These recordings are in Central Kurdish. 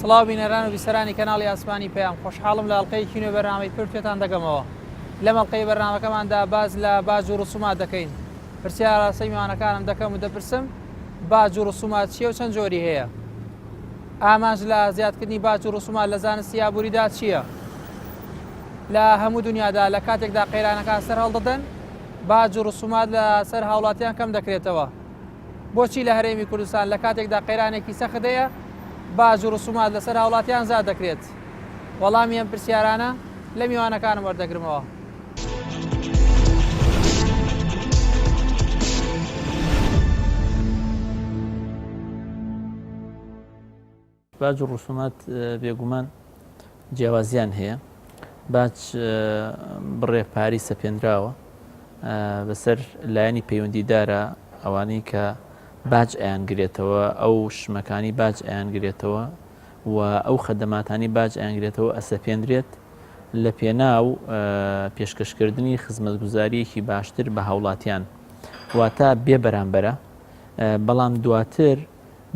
سڵاو بینەران و بیسەرانی کەناڵی ئاسمانی پەیام، خۆشحاڵم لە ئەڵقەیەکی نوێ بەرنامەی پرد پێتان دەگەمەوە. لەم ئەڵقەی بەرنامەکەماندا باس لە باج و ڕسومات دەکەین. پرسیار ئاراستەی میوانەکانم دەکەم و دەپرسم باج و ڕسومات چییە و چەند جۆری هەیە؟ ئامانج لە زیادکردنی باج و ڕسومات لە زانستی ئابووریدا چییە؟ لە هەموو دنیادا لە کاتێکدا قەیرانەکان سەر هەڵدەدەن، باج و ڕسومات لە سەر هاوڵاتیان کەم دەکرێتەوە. بۆچی لە هەرێمی کوردستان لە کاتێکدا قەیرانێکی سەخت هەیە، باج و ڕسومات لەسەر هاوڵاتیان زیاد دەکرێت؟ وەڵامی ئەم پرسیارانە لە میوانەکانم وەردەگرمەوە. باج و ڕسومات بێگومان جیاوازیان هەیە باج بڕێ پاری سەپێنراوە بەسەر لایەنی پەیوەندیدارە ئەوانەی کە باج ئەیانگرێتەوە ئەو شمەکانی باج ئەیانگرێتەوە و ئەو خەدەماتانی باج ئەیانگرێتەوە ئەسەپێنرێت لە پێناو پێشکەشکردنی خزمەتگوزاریەکی باشتر بە هاوڵاتیان واتە بێ بەرامبەرە بەڵام دواتر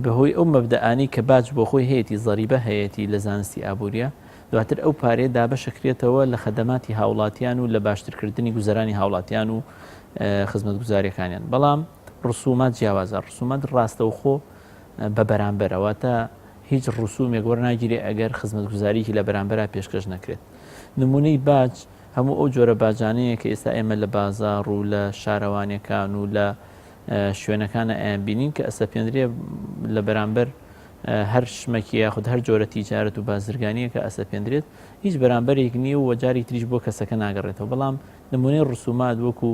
بەهۆی ئەو مەبدەئانەی کە باج بۆ خۆی هەیەتی، زەریبە هەیەتی لە زانستی ئابووریە، دواتر ئەو پارەیە دابەشەکرێتەوە لە خەدەماتی هاوڵاتیان و لە باشترکردنی گوزەرانی هاوڵاتیان و خزمەتگوزاریەکانیان. بەڵام ڕسومات جیاوازە، ڕسومات ڕاستەوخۆ بە بەرامبەرە، واتە هیچ ڕسومێک وەرناگیرێ ئەگەر خزمەتگوزاریی لە بەرامبەرا پێشکەش نەکرێت. نمونەی باج هەموو ئەو جۆرە باجانەیە کە ئێستا ئێمە لە بازاڕ و لە شارەوانیەکان و لە شوێنەکانە ئەیانبینین کە ئەسەپێندرێ لە بەرامبەر هەر شمەکی یاخود هەر جۆرە تیجارەت و بازرگانیەکە ئەسەپێندرێت هیچ بەرامبەرێک نییە و جاری تریش بۆ کەسەکە ناگەڕێتەوە بەڵام نمونەی ڕسومات وەکو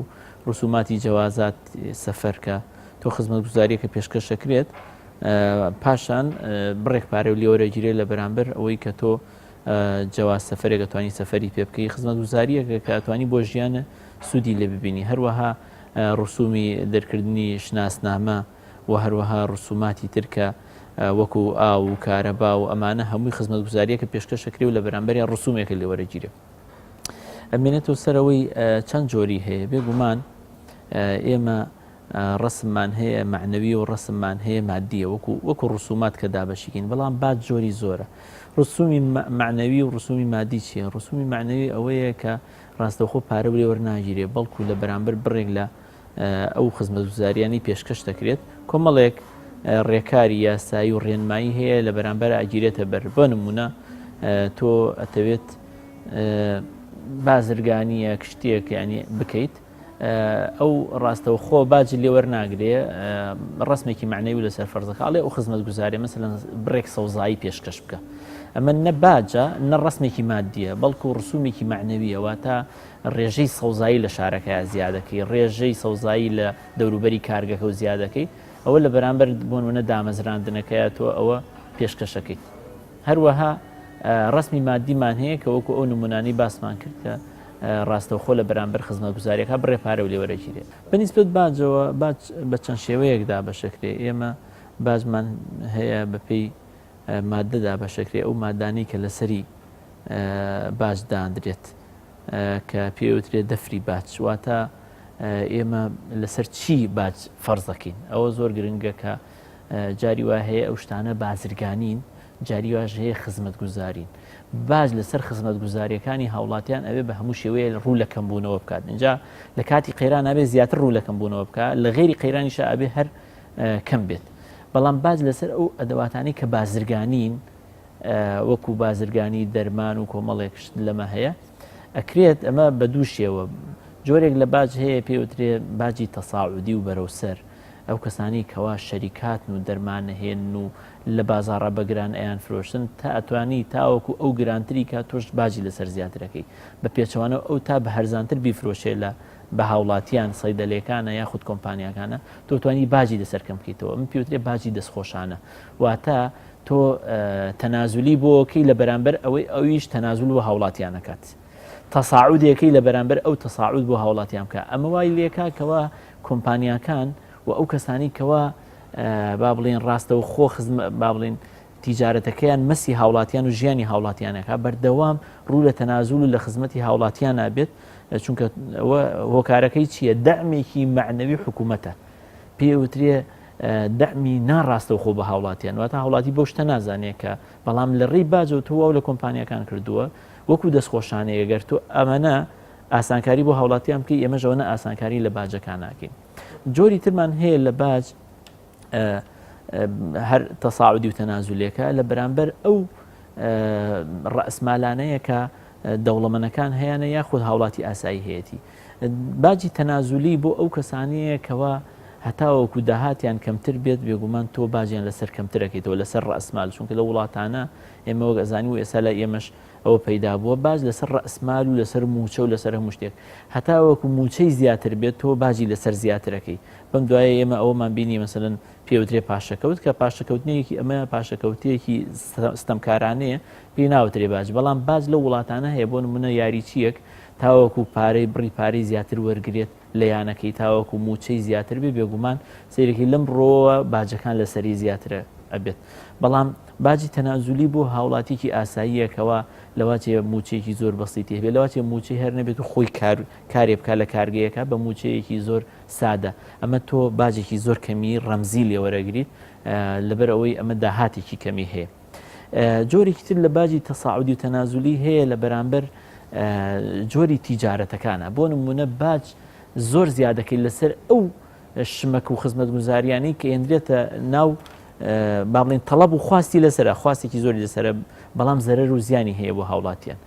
ڕسوماتی جەوازات سەفەر کە تۆ خزمەتگوزاریەکە پێشکەشەکرێت پاشان بڕێک پارە و لێوەرەگیرێت لە بەرامبەر ئەوەی کە تۆ جەواز سەفەرێک ئەتوانی سەفەری پێ بکەی خزمەتگوزاریەکە کە ئەتوانی بۆ ژیانە سوودی لێ ببینی هەروەها ڕسومی دەرکردنی شناسنامە و هەروەها ڕسوماتی تر کە وەکو ئاو و کارەبا و ئەمانە هەمووی خزمەتگوزاریەکە پێشکەشەکرێ و لە بەرامبەریان ڕسومێکە لێوەرەگیرێ. ئەمێنێتەوە سەرەوەی چەند جۆری هەیە بێگومان ئێمە ڕسممان هەیە معنەوی و ڕسممان هەیە مادیە وەکو وەکو ڕسومات کە دابەشیکەین بەڵام باج جۆری زۆرە ڕسومی معنەوی و ڕسومی مادی چییە ڕسومی معنەوی ئەوەیە کە ڕاستەوخۆ پارە لێ وەرناگیرێ، بەڵکو لە بەرامبەر بڕێک لە ئەو خزمەتگوزاریانەی پێشکەش دەکرێت، کۆمەڵێک ڕێکاری یاسایی و ڕێنمایی هەیە لە بەرامبەر ئەگیرێتە بەر. بۆ نمونە تۆ ئەتەوێت بازرگانیەک شتێک یعنی بکەیت، ئەو ڕاستەوخۆ باج لێ وەرناگرێ ڕسمێکی معنەوی لەسەر فەرزەکە ئەڵێ ئەو خزمەتگوزاری مەسەلەن بڕێک سەوزایی پێشکەش بکە ئەمە نە باجە نە ڕسمێکی مادیە بەڵکو ڕسومێکی معنەویە واتە ڕێژەی سەوزایی لە شارەکە زیادەکەی ڕێژەی سەوزایی لە دەوروبەری کارگەکە و زیادەکەی ئەوە لە بەرامبەر بۆنمونە دامەزراندنەکەی تۆ ئەوە پێشکەشەکەیت هەروەها ڕسمی مادیمان هەیە کە وەکو ئەو نمونانەی باسمان کرد کە ڕاستەوخۆ لە بەرامبەر خزمەتگوزاریەکە بڕێ پارە و لێوەرەگیرێت. بە نیسبەت باجەوە، باج بە چەند شێوەیەک دابەشەکرێ، ئێمە باجمان هەیە بە پێی مادە دابەشەکرێ، ئەو مادانەی کە لەسەری باج داندرێت کە پێوترێت دەفری باج، واتە ئێمە لەسەر چی باج فەرزەکەین، ئەوە زۆر گرنگە کە جاری وا هەیە ئەو شتانە بازرگانین، جاری واش هەیە خزمەتگوزارین. باج لەسەر خزمەتگوزارییەکانی هاوڵاتیان ئەبێ بە هەموو شێوەیە ڕوو لە کەمبوونەوە بکات. ئینجا لە کاتی قەیران ئەبێ زیاتر ڕوو لە کەمبوونەوە بکات، لە غەیری قەیرانیشا ئەبێ هەر کەم بێت. بەڵام باج لەسەر ئەو ئەدەواتانەی کە بازرگانین وەکو بازرگانی دەرمان و کۆمەڵێک شت لەمە هەیە ئەکرێت ئەمە بە دوو شێوە جۆرێک لە باج هەیە پێوترێ باجی تەساعودی و بەرەو سەر ئەو کەسانەی کەوا شەریکاتن و دەرمان ئەهێنن و لە بازاڕا بە گران ئەیان فرۆشن تا ئەتوانی تاوەکو ئەو گرانتری کا تۆش باجی لەسەر زیاتر ئەکەی بە پێچەوانەوە ئەو تا بە هەرزانتر بیفرۆشێ لە بە هاوڵاتیان سەیدەلێکانە یاخود کۆمپانیاکانە تۆ توانی باجی لەسەر کەم بکەیتەوە ئەمە پێوترێ باجی دەستخۆشانە واتە تۆ تەنازولی بۆکەی لە بەرامبەر ئەوەی ئەویش تەنازول بۆ هاوڵاتیانەکات تەساعودێکەی لە بەرامبەر ئەو تەساعود بۆ هاوڵاتیان بکە ئەمە وای لێکا کەوا کۆمپانیاکان و ئەو کەسانی کەوا با بڵێن ڕاستەوخۆ خزمە با بڵێن تیجارەتەکەیان مەسی هاوڵاتیان و ژیانی هاوڵاتیانەکە بەردەوام ڕوو لە تەنازول و لە خزمەتی هاوڵاتیان نابێت چونکە هۆکارەکەی چییە دەعمێکی معنەوی حکوومەتە پێوترێ. دەعمی ناڕاستەوخۆ بە هاوڵاتیان واتە هاوڵاتی بەو شتە نازانێت کە بەڵام لە ڕێی باجەوە تۆ واو لە کۆمپانیاکان کردووە وەکو دەستخۆشانەیە گەر تۆ ئەمەنە ئاسانکاری بۆ هاوڵاتیان بکەی ئێمەش ئەوەنە ئاسانکاری لە باجەکان ناکەین جۆری ترمان هەیە لە باج هەر تەساعودی و تەنازولێکە لە بەرامبەر ئەو ڕەسمالانەیە کە دەوڵەمەنەکان هەیەە یاخود هاوڵاتی ئاسایی هەیەی باجی تەنازولی بۆ ئەو کەسانەیە کەوا هەتاوەکو داهاتیان کەمتر بێت بێگومان تۆ باجیان لەسەر کەمترەکەیتەوە لەسەر ڕەسمال چونکە لە وڵاتانە ئێمە وەک ئەزانی و ئێستا لای ئێمەش ئەوە پەیدا بووە باج لەسەر ڕەسمال و لەسەر موچە و لەسەر هەموو شتێک هەتاوەکو موچەی زیاتر بێت تۆ باجی لەسەر زیاترەکەی بەم دوایە ئێمە ئەوەمان بینی مەسەلەن پێوترێ پاشەکەوت کە پاشەکەوتنێکی ئەمە پاشەکەوتێکی ستەمکارانەیە پێی ناوترێ باج بەڵام باج لەو وڵاتانە هەیە بۆ نمونە یاریچییەک تاوەکو پارەی بڕی پارەی زیاتر وەرگێت لە یانەکەی تاوەکو مووچەی زیاتر بێ بێگومان سەیرەکی لەم ڕۆوە باجەکان لەسەری زیاترە ئەبێت بەڵام باجی تەنازولی بۆ هاوڵاتیکی ئاساییە کەوا لەواچێ مووچەیەکی زۆر بەسیتی هەبێت لەواچێ مووچەی هەر نەبێت و خۆی کار کارێ بکات لە کارگەیەکە بە مووچەیەکی زۆر سادە ئەمە تۆ باجێکی زۆر کەمی ڕەمزی لێوەرەگریت لەبەر ئەوەی ئەمە داهاتێکی کەمی هەیە. جۆرێکی تر لە باجی تەساعودی و تەنازولی هەیە لە بەرامبەر جۆری تیجارەتەکانە بۆ نمونە باج زۆر زیادەکەی لەسەر ئەو شمەک و خزمەتگوزاریانی کە ئێندرێتە ناو با بڵێن تەڵەب و خواستی لەسرە خواستێکی زۆری لەسرە بەڵام زەرەر و زیانی هەیە بۆ هاوڵاتیان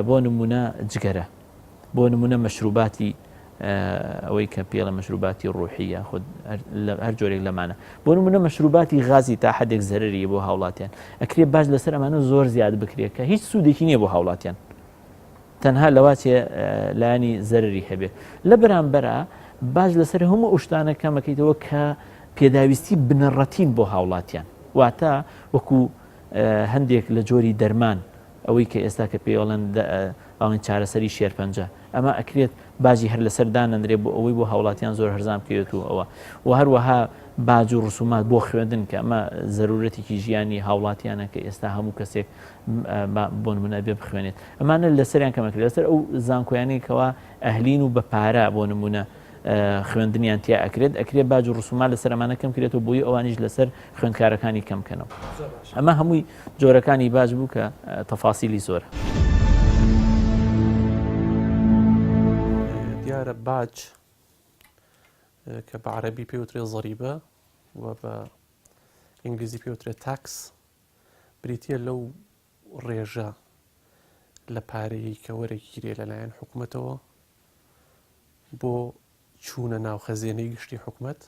بۆ نمونە جگەرە بۆ نمونە مەشروباتی ئەوەی کە پێڵە مەشروباتی ڕوحی یاخود هەر جۆرێک لەمانە بۆ نمونە مەشروباتی غازی تا حدێک زەرری بۆ هاوڵاتیان ئەکرێ باش لەسەر ئەمانە زۆر زیاد بکرێت کە هیچ سوودێکی نییە بۆ هاوڵاتیان تەنها لەواچێ لایەنی زەرری هەبێت لە بەرامبەرە باش لەسەر هەموو ئەو شتانە کەمەکەیتەوە کە پێداویستی بنەڕەتین بۆ هاوڵاتیان واتە وەکو هەندێک لە جۆری دەرمان ئەوەی کە ئێستا کە پێی ئەڵێن ئەڵێن چارەسەری شێرپەنجە ئەمە ئەکرێت باجی هەر لەسەر دانەنرێ بۆ ئەوەی بۆ هاوڵاتیان زۆر هەرزان بکەوێت و ئەوە و هەروەها باج و ڕسومات بۆ خوێندن کە ئەمە زەرورەتێکی ژیانی هاوڵاتیانە کە ئێستا هەموو کەسێک بۆ نمونە بێ بخوێنێت ئەمانە لەسەریان کەمەکرێت لەسەر ئەو زانکۆیانەی کەوا ئەهلین و بە پارە بۆ نمونە خوێندنیان تیا ئەکرێت ئەکرێت باج و ڕسومات لەسەر ئەمانە کەم کرێتەوە بۆی ئەوانیش لەسەر خوێندکارەکانی کەم کەنەوە ئەمە هەمووی جۆرەکانی باج بوو کە تەفاسیلی زۆرە. دیارە باج کە بە عەرەبی پێوترێ ضریبە و بە ئینگلیزی پێوترێ tax بریتە لەو ڕێژە لە پارەیەی کە وەرەگیرێ لەلایەن حکومەتەوە بۆ چوونە ناو خەزێنەی گشتی حکومەت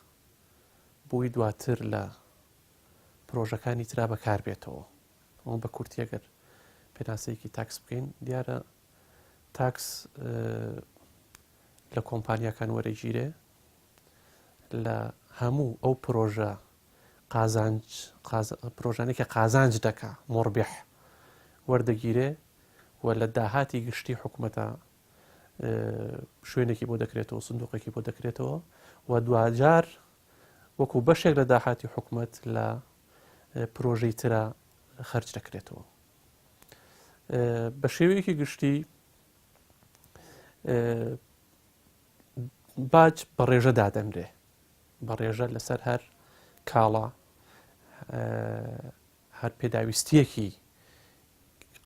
بۆی دواتر لە پرۆژەکانی ترا بەکار بێتەوە. ئەوە بە کورتی ئەگەر پێناسەیەکی tax بکەین دیارە tax لە کۆمپانیاکان وەرەگیرێ لە هەموو ئەو پرۆژە قازانج پرۆژانێک کە قازانج دەکا مربح وەردەگیرێ و لە داهاتی گشتی حکوومەتە شوێنێکی بۆ دەکرێتەوە سندوقێکی بۆ دەکرێتەوە و دواجار وەکو بەشێک لە داهاتی حکومەت لە پرۆژەی ترا خەرج دەکرێتەوە بە شێوەیەکی گشتی باج بە ڕێژە دادەنرێ بە ڕێژە لەسەر هەر کاڵا هەر پێداویستیەکی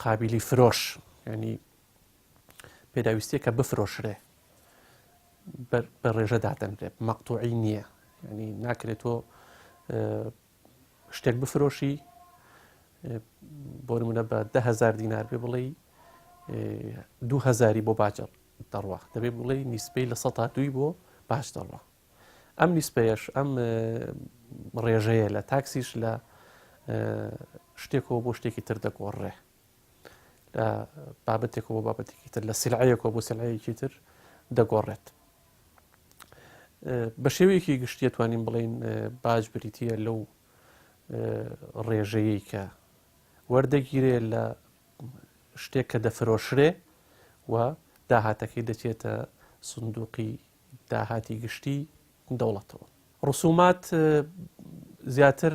قابلی فرۆش ینی پێداویستیەکە بفرۆشرێ بە ڕێژە دادەنرێت مەقتوعی نییە ینی ناکرێت تۆ شتێک بفرۆشی بۆ نمونە بە دههزار دینار بێ بڵێ دوهزاری بۆ باجە دەڕوا دەبێ بڵێ نیسپەی لە سە دوی بۆ باش دەڕوا ئەم نیسپەیەش ئەم ڕێژەیە لە تاکسیش لە شتێکەوە بۆ شتێکی تر دەگۆڕێ لە بابەتێکەوە بۆ بابەتێکی تر لە سلعەیەکەوە بۆ سلعەیەکی تر دەگۆڕێت بە شێوەیەکی گشتیە توانین بڵین باج بریتە لەو ڕێژەیە کە وەردەگیرێ لە شتێک کە دەفرۆشرێ و داهاتەکەی دەچێتە سندوقی داهاتی گشتی دەوڵەتەوە ڕسومات زیاتر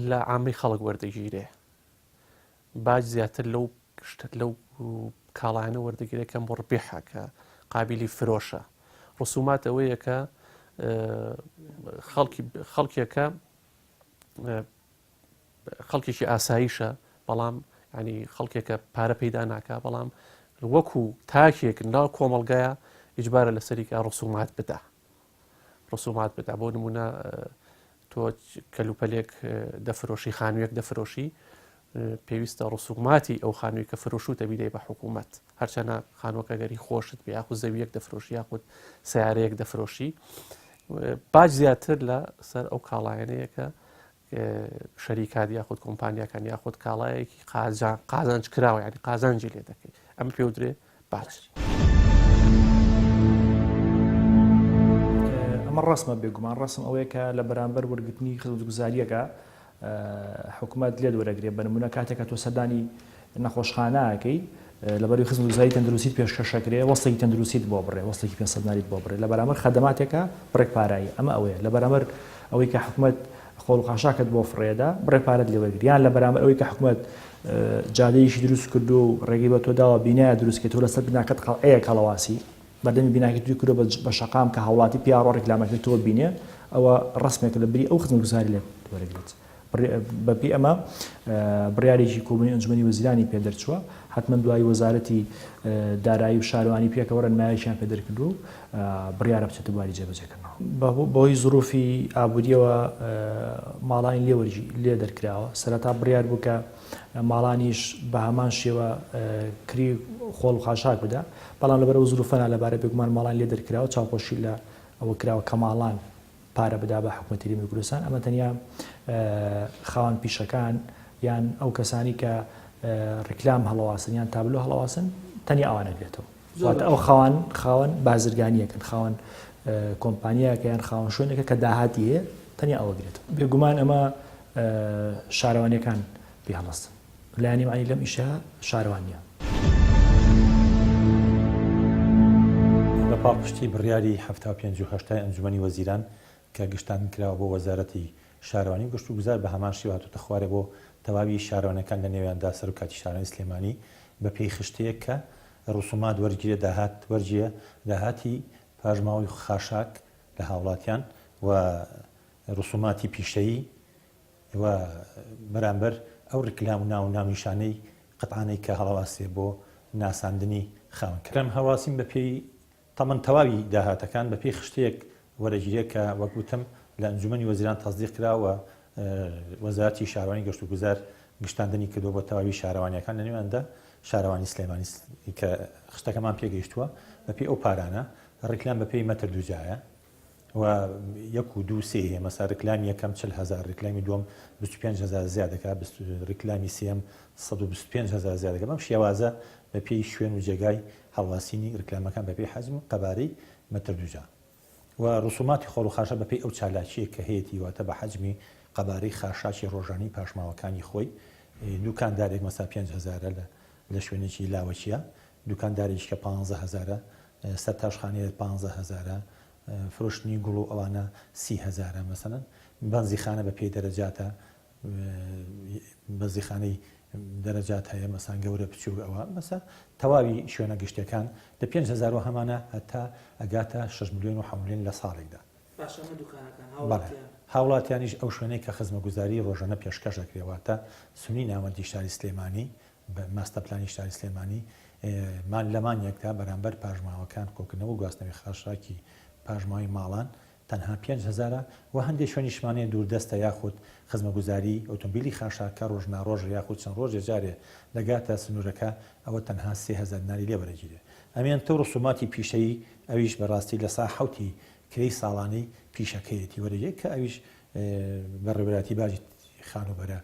لە عامەی خەڵک وەردەگیرێ باج زیاتر لەو شتە لەو کاڵایانە وەردەگیرێت کە مڕبیحە کە قابلی فرۆشە ڕسومات ئەوەیە کە خەڵکی خەڵکێکە خەڵکێکی ئاساییشە بەڵام ینی خەڵکێکە پارە پەیدا ناکا بەڵام وەکو تاکێک ناو کۆمەڵگایە ئیجبارە لەسەریکە ڕسومات بدا ڕسومات بدا بۆ نمونە تۆ کەلوپەلێک دەفرۆشی خانوویەک دەفرۆشی پێویستە ڕسوماتی ئەو خانووی کە فرۆشوتە بیدەی بە حکوومەت هەرچەنە خانووەکە گەری خۆشت بێ یاخود زەویەک دەفرۆشی یاخود سیارەیەک دەفرۆشی باج زیاتر لە سەر ئەو کاڵایەنەیە کە شەریکات یاخود کۆمپانیاکان یاخود کاڵایەکی قازانج کراوە ینی قازانجی لێ دەکەی ئەم پێودرێ باج. ئەمە ڕەسمە بێگومان ڕەسم ئەوەیە کە لە بەرامبەر وەرگرتنی خزمەتگوزارییەکە حکومەت لێت وەرەگرێ بە نمونە کاتێک کە تۆ سەردانی نەخۆشخانە ئەکەی لەبەروی خزمەتگوزاری تەندروستیت پێشکەش ئەکرێ وەستێکی تەندروستیت بۆ بڕێ وەستێکی 500 دیناریت بۆ بڕێ لە بەرامبەر خەدەماتێکە بڕێک پارایی ئەمە ئەوەیە لە بەرامبەر ئەوەی کە حکومەت خۆڵ و خاشاکت بۆ فڕێدا بڕێ پارەت لێ وەرگری یان لە بەرامبەر ئەوەی کە حکومەت جادەیەکی دروست کردو و ڕێگەی بە تۆ داوە بینایە دروست کەی تۆ لەسەر بیناکەت قەڵعەیەک هەڵەواسی بەردەمی بیناکەی تۆی کردوە بە شەقام کە هاوڵاتی پیا ڕۆ ڕیکلامەکەی تۆ بینێ ئەوە ڕەسمێکە لە بری ئەو خزمەتگوزاری لێ وەرەگرێت بەپێی ئەمە بڕیارێکی کۆبوونی ئەنجومەنی وەزیرانی پێ دەرچووە حتمما دوای وەزارەتی دارایی و شارەوانی پێکەوە ڕێنمایەکیان پێ دەرکردووە و بڕیارە بچێتە بواری جێبەجێکردنەوە. بەهۆی زروفی ئابوورییەوە ماڵانی لێ وەرگی لێ دەرکراوە. سەرەتا بڕیار بوو کە ماڵانیش بە هەمان شێوە کری خۆڵ و خاشاک بدا، بەڵام لەبەر ئەو زروفە نالەبارە بێگومان ماڵان لێ دەرکراوە، چاوپۆشی لە ئەوە کراوە کە ماڵان پارە بدا بە حکومەتی هەرێمی کوردستان، ئەمە تەنیا خاوەن پیشەکان یان ئەو کەسانی کە ڕیکلام هەڵەواسن یان تابلۆ هەڵەواسن تەنیا ئەوان ئەگرێتەوە. واتە ئەو خاوەن خاوەن بازرگانیەکەن خاوەن کۆمپانیاکە یان خاوەن شوێنێکە کە داهاتی هەیە تەنیا ئەوە گرێتەوە. بێگومان ئەمە شارەوانیەکان پێی هەڵەستن. لایەنی مەعنی لەم ئیشە شارەوانیە. بە پاڵپشتی بڕیاری 75 و هەشتای ئەنجومەنی وەزیران کە گشتاندن کراوە بۆ وەزارەتی شارەوانی و گەشتوگوزار بە هەمان شێوە هاتۆتە خوارێ بۆ تەواوی شارەوانیەکان لە نێویاندا سەرۆکاتی شارەوانی سلێمانی بە پێی خشتەیەک کە ڕسومات وەرگیرێ داهات وەرگیرێ داهاتی پاشماوەی خاشاک لە هاوڵاتیان و ڕسوماتی پیشەیی و بەرامبەر ئەو ڕیکلام و ناو و ناونیشانەی قەتعانەی کە هەڵەواسێ بۆ ناساندنی خاوەن کار. هەڵواسین بە پێی تەمەن تەواوی داهاتەکان بە پێی خشتەیەک وەرەگیرێ کە وەک وتم لە ئەنجومەنی وەزیران تەسدیق کرا و وەزارەتی شارەوانی گەشتوگوزار گشتاندنی کردووە بۆ تەواوی شارەوانیەکان لە نێویاندا شارەوانی سلێمانی کە خشتەکەمان پێگەیشتووە بە پێی ئەو پارانە ڕیکلام بە پێی مەتر دووجایە و یەک و دوو سێ هەیە مەسا ڕیکلامی یەکەم 40 هەزار ڕیکلامی دووەم 25 هەزار زیاد دەکات ڕیکلامی سێم 125 هەزار زیاد دەکات بەم شێوازە بە پێی شوێن و جێگای هەڵواسینی ڕیکلامەکان بە پێی حەجم و قەبارەی مەتر دووجا و ڕسوماتی خۆڵ و خاشاک بە پێی ئەو چالاکییە کە هەیەتی واتە بە حەجمی قەبارەی خاشاکی ڕۆژانەی پاشماوەکانی خۆی دوکاندارێک مەسا پێنج هەزارە لە لە شوێنێکی لاوەکیە دوکاندارێکی کە پانزە هەزارە سەرتاشخانەیە پانزە هەزارە فرۆشتنی گوڵ و ئەوانە سی هەزارە مەسەلەن بەنزیخانە بە پێی دەرەجاتە بەنزیخانەی دەرەجات هەیە مەسان گەورە بچووک ئەوە مەسە تەواوی شوێنە گشتەکان لە 5000 هەمانە هەتا ئەگاتە 6 میلیۆن و 7 میلیۆن لە ساڵێکدا هاوڵاتیانیش ئەو شوێنەی کە خزمەگوزاری ڕۆژانە پێشکەش دەکرێت واتە سنی ناوەندی شاری سلێمانی ماستەپلانی شاری سلێمانی مان لە مانگێکدا بەرامبەر پاشماوەکان کۆکردنەوە و گواستنەوەی خاشاکی پاشماوەی ماڵان تەنها پێنج هەزارە و هەندێ شوێنیشمان هەیە دووردەستە یاخود خزمەگوزاری ئۆتۆمبیلی خاشاک کە ڕۆژ ناڕۆژ یاخود چەند ڕۆژێ جارێ دەگاتە سنوورەکە ئەوە تەنها 3000 دیناری لێ وەرەگیرێ ئەمێنتە و ڕسوماتی پیشەیی ئەویش بەڕاستی لە سا حەوتی کرێی ساڵانەی پیشەکەیەتی وەرەگیرێ کە ئەویش بەڕێوەبەرایەتی باجی خانووبەرە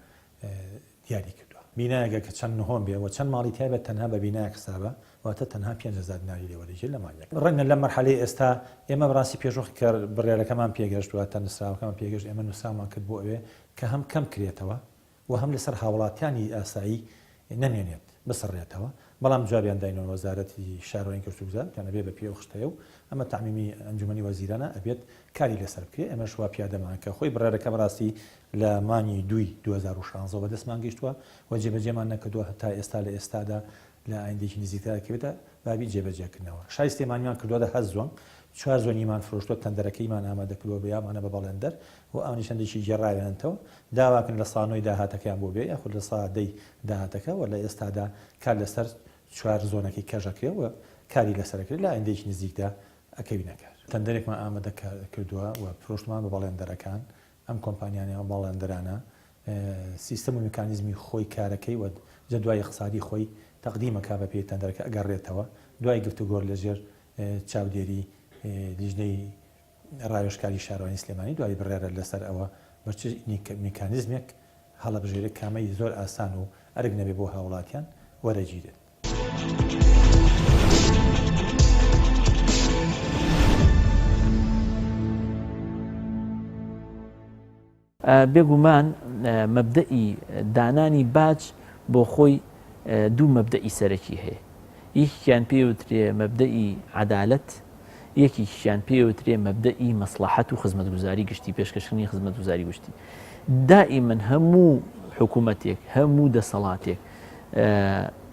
دیاری کردووە. بینایەکە کە چەند نهۆم بێ و چەند ماڵی تیا بێت تەنها بە بینایەک حسابە واتە تەنها 5000 دیناری لێ وەرەگیرێت لە مانگێک. ڕەنگە لەم مەرحەلەی ئێستا ئێمە بەڕاستی پێشوەخت کە بڕیارەکەمان پێگەشت واتە نووسراوەکەمان پێگەشت ئێمە نووسراومان کرد بۆ ئەوێ کە هەم کەم کرێتەوە و هەم لەسەر هاوڵاتیانی ئاسایی نەمێنێت بسڕێتەوە بەڵام جوابیان داینەوە وەزارەتی شارەوانی گەشتوگوزار وتیان ئەبێ بە پێی ئەو خشتەیە و ئەمە تەعمیمی ئەنجومەنی وەزیرانە ئەبێت کاری لەسەر بکرێ ئێمەش وا پیادەمان کە خۆی بڕیارەکە بەڕاستی لە مانگی دووی 2016 وە بەدەستمان گەیشتووە و جێبەجێمان نەکردووە هەتا ئێستا لە ئێستادا لە ئایندەیەکی نزیکترا دەکەوێتە بابی جێبەجێکردنەوە. شاری سلێمانیمان کردووەتە هەر zone. چوار زۆنیمان فرۆشتوە تەندەرەکەیمان ئامادە کردوە بەیامانە بە بەڵێندەر و ئەوانیش هەندێکی گێڕاویانەتەوە داواکەن لە سا نۆی داهاتەکەیان بۆ بێ یاخود لە سا دەی داهاتەکە و لە ئێستادا کار لەسەر چوار زۆنەکەی کەش ئەکرێ و کاری لەسەر ئەکرێ لە ئایندەیەکی نزیکدا ئەکەوینە کار. تەندەرێکمان ئامادە کردوە و فرۆشتمان بە بەڵێندەرەکان ئەم کۆمپانیانە و بەڵێندەرانە سیستەم و میکانیزمی خۆی کارەکەی و جەدوای ئیقتسادی خۆی تەقدیم ئەکا بە پێی تەندەرەکە ئەگەڕێتەوە دوای گفتوگۆ لەژێر چاودێری لیژنەی ڕاوێژکاری شارەوانی سلێمانی دوای بڕیارە لەسەر ئەوە بە چ میکانیزمێک هەڵەبژێرێت کامەی زۆر ئاسان و ئەرک نەبێ بۆ هاوڵاتیان وەرەگیرێت. بێگومان مەبدەئی دانانی باج بۆ خۆی دوو مەبدەئی سەرەکی هەیە، یەکێکیان پێی وترێ مەبدەئی عەدالەت، یەکێکیشیان پێی وترێ مەبدەئی مەسڵەحەت و خزمەتگوزاری گشتی، پێشکەشکردنی خزمەتگوزاری گشتی. دائیمەن هەموو حکوومەتێک، هەموو دەسەڵاتێک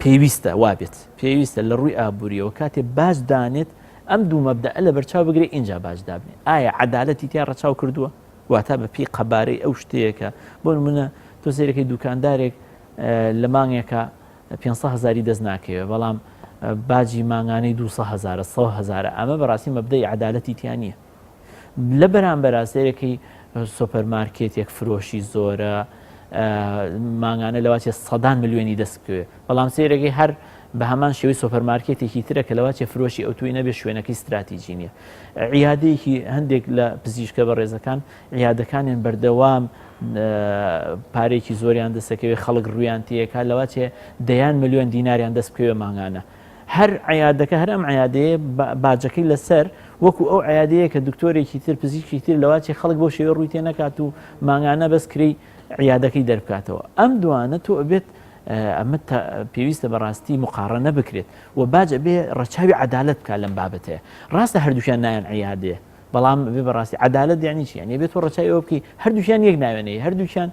پێویستە وابێت، پێویستە لە ڕووی ئابووریەوە کاتێ باج دانێت ئەم دوو مەبدەئە لەبەرچاو بگرێ ئینجا باج دابنێ. ئایا عەدالەتی تیا ڕەچاو کردووە؟ واتە بە پێی قەبارەی ئەو شتەیە کە بۆ نمونە تۆ سەیرەکەی دوکاندارێک لە مانگێکا 500 هزاری دەست ناکەوێ بەڵام باجی مانگانەی 200 هزارە 100 هزارە ئەمە بەڕاستی مەبدەی عەدالەتی تیا نییە لە بەرامبەرا سەیرەکەی سۆپەرمارکێتێک فرۆشی زۆرە مانگانە لەواچێ سەدان ملیۆنی دەست بکەوێ بەڵام سەیرەکەی هەر بە هەمان شێوەی سۆپەرمارکێتێکی ترە کە لەواچێ فرۆشی ئەوتوی نەبێ شوێنەکەی ستراتیجی نییە عیادەیەکی هەندێک لە پزیشکە بەڕێزەکان عیادەکانیان بەردەوام پارێکی زۆریان دەستەکەوێت خەڵک ڕویان تێکا لەواچێ دەیان ملیۆن دیناریان دەست بکەوێ مانگانە هەر عیادەکە هەر ئەم عیادەیە باجەکەی لەسەر وەکو ئەو عیادەیە کە دکتۆرێکی تر پزیشکی تر لەواچێ خەڵک بۆ شێوە ڕووی تێ نەکات و مانگانە بەس کرێی عیادەکەی دەربکاتەوە ئەم دوانە تۆ ئەبێت ئەمە پێویستە بەڕاستی مقاڕەنە بکرێت و باج ئەبێ ڕەچاوی عەدالەت بکات لەم بابەتەیە ڕاستە هەردووکیان نایەن عیادێ بەڵام بێ بەڕاستی عەدالەت یعنی چی یعنی بێت تۆ ڕەچاوی ئەوە بکەی هەردووکیان یەک ناوێنەی هەردووکیان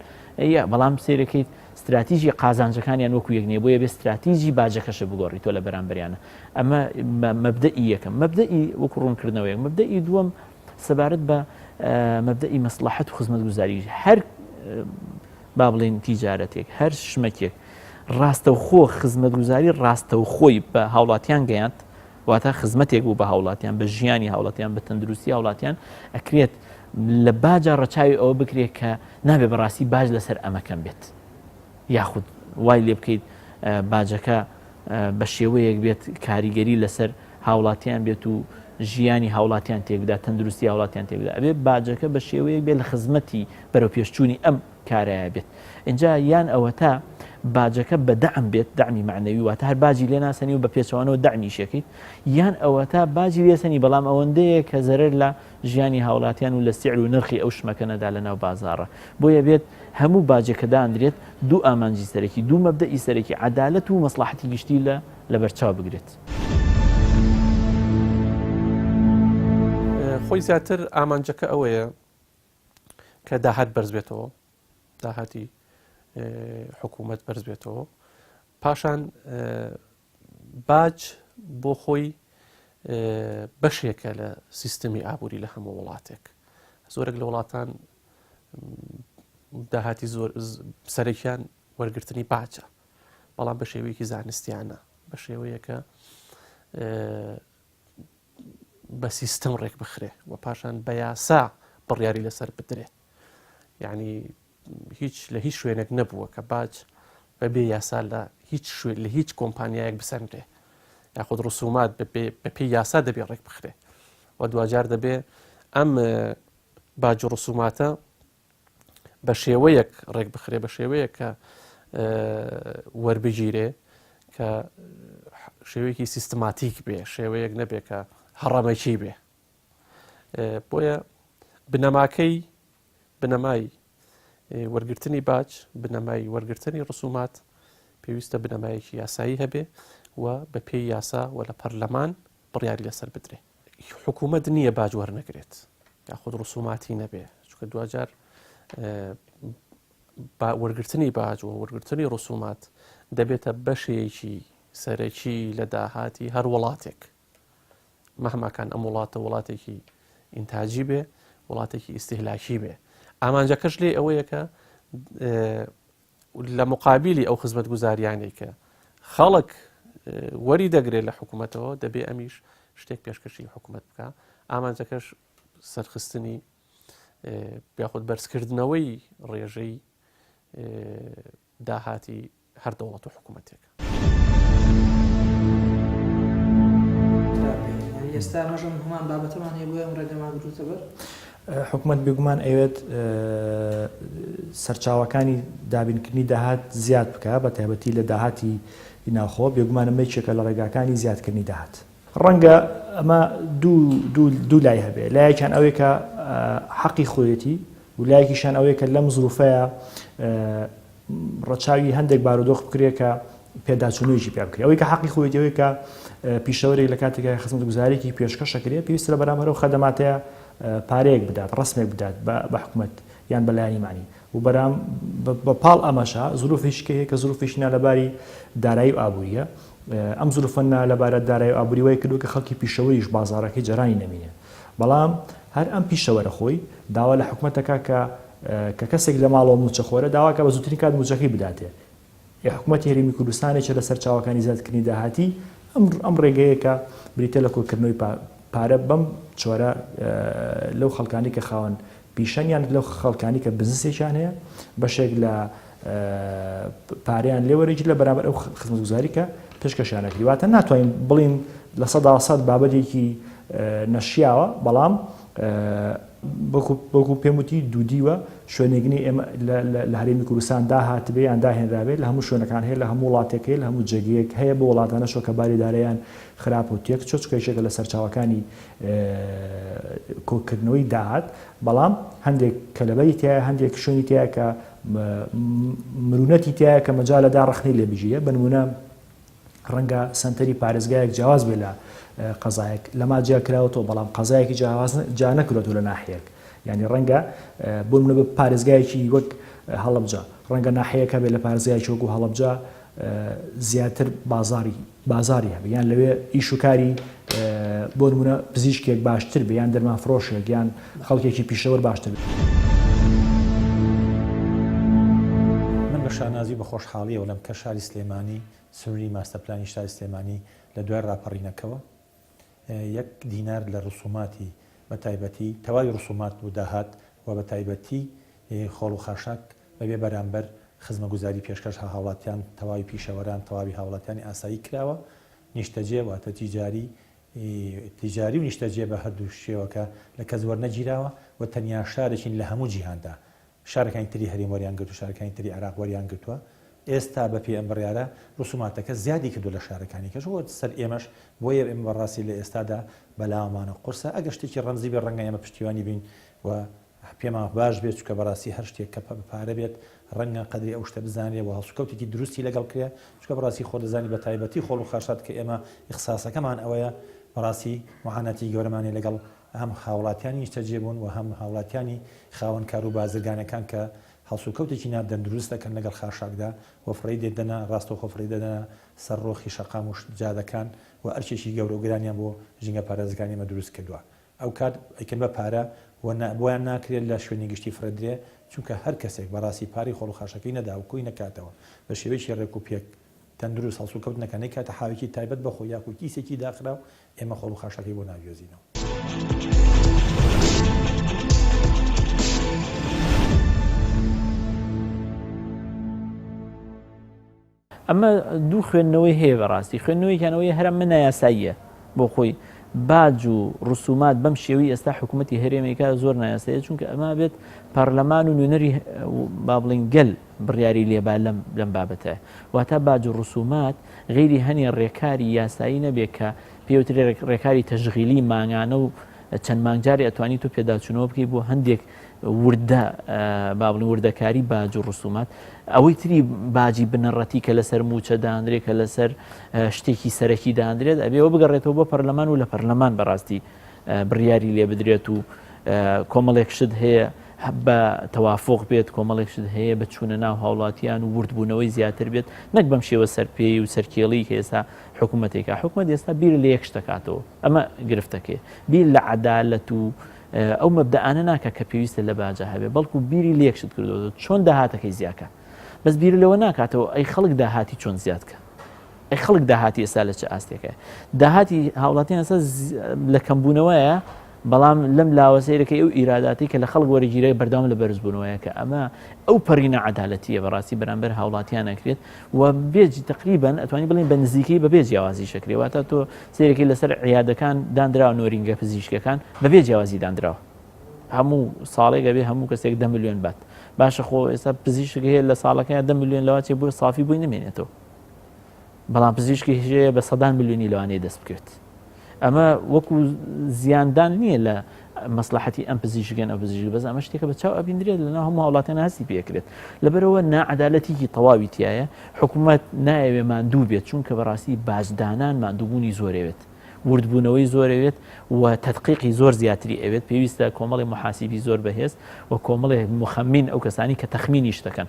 بەڵام سەیرەکەیت ستراتیژی قازانجەکانیان وەکو یەک نییە بۆیە بێ ستراتیژی باجەکەشە بگۆڕی تۆ لە بەرامبەریانە ئەمە مەبدەئی یەکەم مەبدەئی وەکو ڕوونکردنەوەیەک مەبدەئی دووەم سەبارەت بە مەبدەئی مەسڵەحەت و خزمەتگوزاری هەر با بڵێین تیجارەتێک، هەر شمەکێک ڕاستەوخۆ خزمەتگوزاری ڕاستەوخۆی بە هاوڵاتیان گەیاند، واتە خزمەتێک بوو بە هاوڵاتیان، بە ژیانی هاوڵاتیان، بە تەندروستی هاوڵاتیان، ئەکرێت لە باجا ڕەچاوی ئەوە بکرێت کە نابێ بەڕاستی باج لەسەر ئەمە کەم بێت یاخود وای لێ بکەیت باجەکە بە شێوەیەک بێت کاریگەری لەسەر هاوڵاتیان بێت و ژیانی هاوڵاتیان تێکبدا تەندروستی هاوڵاتیان تێکبدا ئەبێ باجەکە بە شێوەیەک بێت لە خزمەتی بەرەوپێشچوونی ئەم کارایە بێت ئینجا یان ئەوەتا باجەکە بە دەعم بێت دەعمی مەعنەوی واتە هەر باجی لێ ناسەنی و بە پێچەوانەوە دەعمیشەکەیت یان ئەوەتا باجی لێسەنی بەڵام ئەوەندەیە کە زەرەر لە ژیانی هاوڵاتیان و لە سعر و نرخی ئەو شمەکە نەدا لە ناو بازاڕە بۆیە بێت هەموو باجێک کە داندرێت دوو ئامانجی سەرەکی دوو مەبدەئی سەرەکی عەدالەت و مەسڵەحەتی گشتی لە لەبەرچاو بگرێت. خۆی زیاتر ئامانجەکە ئەوەیە کە داهات بەرز بێتەوە داهاتی حکوومەت بەرز بێتەوە پاشان باج بۆ خۆی بەشێکە لە سیستمی ئابووری لە هەموو وڵاتێک زۆرێک لە وڵاتان داهاتی زۆر سەرەکیان وەرگرتنی باجە بەڵام بە شێوەیەکی زانستیانە بە شێوەیەکە بە سیستم ڕێک بخرێ و پاشان بە یاسا بڕیاری لەسەر بدرێت یعنی هیچ لە هیچ شوێنێک نەبووە کە باج بەبێ یاسا لە هیچ شوێن لە هیچ کۆمپانیایەک بسەنرێ یاخود ڕسومات بەپێی یاسا دەبێ ڕێک بخرێ و دواجار دەبێ ئەم باج و ڕسوماتە بە شێوەیەک ڕێک بخرێ بە شێوەیەک کە وەربگیرێ کە شێوەیەکی سیستماتیک بێ شێوەیەک نەبێ کە هەڕەمەکی بێ بۆیە بنەماکەی بنەمای وەرگرتنی باج بنەمای وەرگرتنی ڕسومات پێویستە بنەمایەکی یاسایی هەبێ و بە پێی یاسا و لە پەرلەمان بڕیاری لەسەر بدرێ حکوومەت نییە باج وەرنەگرێت یاخود ڕسوماتی نەبێ چونکە دواجار وەرگرتنی باج و وەرگرتنی ڕسومات دەبێتە بەشێکی سەرەکی لە داهاتی هەر وڵاتێک. مەهماکان ئەم وڵاتە وڵاتێکی ئینتاجی بێ وڵاتێکی ئیسیهلاکی بێ ئامانجەکەش لێ ئەوەیە کە لە مقابلی ئەو خزمەت گوزاریانەی کە خەڵک وەری دەگرێت لە حکوومەتەوە دەبێ ئەمیش شتێک پێشکەشی حکوومەت بکە ئامانجەکەش سەرخستنی یاخود بەرزکردنەوەی ڕێژەی داهاتی هەر دەوڵەت و حکوومەتێک. ئێستا ئەمەش ئەم هەمان بابەتەمان هەیە بۆیە ئەم ڕێگەمان گرتووتە بەر. حکومەت بێگومان ئەیەوێت سەرچاوەکانی دابینکردنی داهات زیاد بکا بە تایبەتی لە داهاتی ناوخۆ، بێگومان ئەمە یەکێکە لە ڕێگاکانی زیادکردنی داهات. ڕەنگە ئەمە دوو لای هەبێ، لایەکیان ئەوەیە کە حەقی خۆیەتی و لایەکیشیان ئەوەیە کە لەم زروفەیە ڕەچاوی هەندێک بارودۆخ بکرێ کە پێداچوونەوەیەکی پیا بکرێ. ئەوەی کە حەقی خۆیەتی ئەوەیە کە پیشەوەرێک لە کاتێکا خزمەتگوزارییەکی پێشکەش ئەکرێ پێویستە لە بەرامبەر ئەو خەدەماتەیە پارەیەک بدات، ڕەسمێک بدات بە حکومەت یان بە لایەنی مانی. و بەرام بە پاڵ ئەمەشا زروفێکی کە هەیە کە زروفێکی نالەباری دارایی و ئابوورییە. ئەم زروفە نالەبارە دارایی و ئابووری وای کردووە کە خەڵکی پیشەوەریش بازاڕەکەی جارانی نەمینێ. بەڵام هەر ئەم پیشەوەرە خۆی داوا لە حکومەت دەکات کە کە کەسێک لە ماڵەوە مووچەخۆرە داوا کە بە زووترین کات مووچەکەی بداتێ. ئێ حکومەتی هەرێمی کوردستان یەکێ لە سەرچاوەکانی زیادکردنی داهاتی ئەم ئەم ڕێگەیە کە بریتیە لە کۆکردنەوەی پارە بەم چۆرە لەو خەڵکانی کە خاوەن پیشەن یان لەو خەڵکانی کە بزنسێکیان هەیە بەشێک لە پارەیان لێ وەرەگیرێت لە بەرامبەر ئەو خزمەتگوزاری کە پێشکەشیان ئەکری واتە ناتوانین بڵین 100% بابەتێکی نەشیاوە بەڵام وەکو پێم وتی دوودیوە شوێنێگنی ئێمە لە هەرێمی کوردستان داهاتبێ یان داهێنرابێت لە هەموو شوێنەکان هەیە لە هەموو وڵاتێک هەیە لە هەموو جێگەیەک هەیە بۆ وڵاتانەشەوە کە باری دارایان خراپ و تێک چۆ چونکە یەکێکە لە سەرچاوەکانی کۆکردنەوەی داهات بەڵام هەندێک کەلەبەری تایە هەندێک شوێنی تایە کە مرونەتی تایە کە مەجالەدا ڕەخنەی لێ بگیرێ بە نمونە ڕەنگە سەنتەری پارێزگایەک جیاواز بێ لە قەزایەک لەما جیا کراوەتەوە بەڵام قەزایەکی جیاواز جیا نەکرێتەوە لە ناحیەک یعنی ڕەنگە بۆ نمونە بە پارێزگایەکی وەک هەڵەبجە ڕەنگە ناحیەک هەبێت لە پارێزگایەکی وەکو هەڵەبجە زیاتر بازاری بازاری هەبێ یان لەوێ ئیش و کاری بۆ نمونە پزیشکێک باشتر بێ یان دەرمان فرۆشێک یان خەڵکێکی پیشەوەر باشتر بێ. من بە شانازی و بە خۆشحاڵیەوە لەم کە شاری سلێمانی سنوری ماستەرپلانی شاری سلێمانی لە دوای ڕاپەڕینەکەوە یەک دینار لە ڕسوماتی بە تایبەتی تەواوی ڕسومات و داهات و بە تایبەتی خۆڵ و خاشاک بەبێ بەرامبەر خزمەگوزاری پێشکەش هاوڵاتیان تەواوی پیشەوەران تەواوی هاوڵاتیانی ئاسایی کراوە نیشتەجێ واتە تیجاری تیجاری و نیشتەجێ بە هەردوو شێوەکە لە کەس وەرنەگیراوە و تەنیا شارێکین لە هەموو جیهاندا شارەکانی تری هەرێم وەریان گرتو شارەکانی تری عێراق وەریان گرتووە ئێستا بە پێی ئەم بڕیارە ڕسوماتەکە زیادی کردو لە شارەکانی کەش وە سەر ئێمەش بۆیە ئێمە بەڕاستی لە ئێستادا بەلاوەمانە قورسە ئەگەر شتێکی ڕەمزی بێ ڕەنگە ئێمە پشتیوانی بین و پێمان باش بێت چونکە بەڕاستی هەر شتێک کە بە پارە بێت ڕەنگە قەدری ئەو شتە بزانرێ و هەڵسوکەوتێکی دروستی لەگەڵ کرێ چونکە بەڕاستی خۆ دەزانی بە تایبەتی خۆڵ و خاشات کە ئێمە ئیخساسەکەمان ئەوەیە بەڕاستی معاناتی گەورەمانی لەگەڵ هەم هاوڵاتیانی نیشتەجێ بوون و هەم هاوڵاتیانی خاوەن کار و بازرگانەکان کە هەڵسوکەوتێکی نادەندروست دەکەن لەگەڵ خاشاکدا و فڕێی دەدەنە ڕاستەوخۆ فڕێی دەدەنە سەر ڕۆخی شەقام و جادەکان و ئەرکێکی گەورە و گرانیان بۆ ژینگە پارێزەکانی ئێمە دروست کردووە. ئەوکات ئەیکەن بە پارە و بۆیان ناکرێت لە شوێنی گشتی فڕێدرێ چونکە هەر کەسێک بەڕاستی پارەی خۆڵ و خاشەکەی نەدا و کۆی نەکاتەوە بە شێوەیەکی ڕێک و پێک تەندروست هەڵسوکەوت نەکا نەیکاتە حاوێکی تایبەت بە خۆی یاخو کیسێکی داخراو ئێمە خۆڵ و خاشاکەی بۆ ناگوێزینەوە. ئەمە دوو خوێندنەوەی هەیە بەڕاستی خوێندنەوەیکیان ئەوەیە هەر ئەمە نایاساییە بۆ خۆی باج و ڕسومات بەم شێوەی ئێستا حکوومەتی هەرێمێکە زۆر نایاسایە چونکە ئەمە بێت پەرلەمان و نوێنەری با بڵین گەل بڕیاری لێبا لەم لەم بابەتە واتە باج و ڕسومات غیری هەنێ ڕێکاری یاسایی نەبێت کە پێوترێ ڕێکاری تەشغیلی مانگانە و چەند مانگ جارێ ئەتوانی تۆ پێداچوونەوە بکەی بۆ هەندێک وردە با بڵێین وردەکاری باج و ڕسومات ئەوەی تری باجی بنەڕەتی کە لەسەر موچە دانرێت کە لەسەر شتێکی سەرەکی دانرێت ئەبێەوە بگەڕێتەوە بۆ پەرلەمان و لە پەرلەمان بەڕاستی بڕیاری لێ بدرێت و کۆمەڵێک شت هەیە بە تەوافق بێت کۆمەڵێک شت هەیە بە چوونە ناو هاوڵاتیان و وردبوونەوەی زیاتر بێت نەک بەم شێوە سەرپێی و سەرکێڵی کە ئێستا حکوومەتێکە حکومەت ئێستا بیر لە یەک شتەکاتەوە ئەمە گرفتەکەی بیر لە عەدالەت و ئەو مەبدەئانە ناکە کە پێویستە لە باجا هەبێ بەڵکو بیری لە یەک شت کردەوە چۆن داهاتەکەی زیاکە بەس بیر لەوە ناکاتەوە ئەی خەڵک داهاتی چۆن زیادکە ئەی خەڵک داهاتی ئێستا لە چ ئاستێکە داهاتی هاوڵاتیان ئێستا لە کەمبوونەوەیە بەڵام لەم لاوە سەیرەکەی ئەو ئیراداتی کە لە خەڵک وەرەگیرێ بەردەوام لە بەرزبوونەوەیە کە ئەمە ئەو پەڕی نەعەدالەتیە بەڕاستی بەرامبەر هاوڵاتیان ئەکرێت و بێجی تقریبا ئەتوانی بڵێن بە نزیکەی بەبێ جیاوازی شەکرێ واتە تۆ سەیرەکەی لەسەر عیادەکان دانراوە نۆرینگە پزیشکەکان بەبێ جیاوازی دانراوە هەموو ساڵێک ئەبێ هەموو کەسێک دە ملیۆن بات باشە خۆ ئێستا پزیشک هەیە لە ساڵەکەی دە ملیۆن لەواچێ بۆ سافی بۆی نمێنێتەوە بەڵام پزیشکی هەیە بە سەدان ملیۆنی لەوانەیە دەست بکەوێت ئەمە وەکو زیاندان نییە لە مەسلحەتی ئەم پزیشکەن ئەو پزیشک بەس ئەمە شتێکە بە چاو ئەبیندرێت لەناو هەموو هاوڵاتیان هەستی پێکرێت لەبەرەوە ناعەدالەتێکی تەواوی تایە حکوومەت نایەوێ ماندوو بێت چونکە بەڕاستی باجدانان ماندووبوونی زۆرەوێت وردبوونەوەی زۆرەوێت و تدقیقی زۆر زیاتری ئەوێت پێویستە کۆمەڵی محاسیبی زۆر بەهێز و کۆمەڵێ مخەمین ئەو کەسانی کە تەخمینی شتەکەن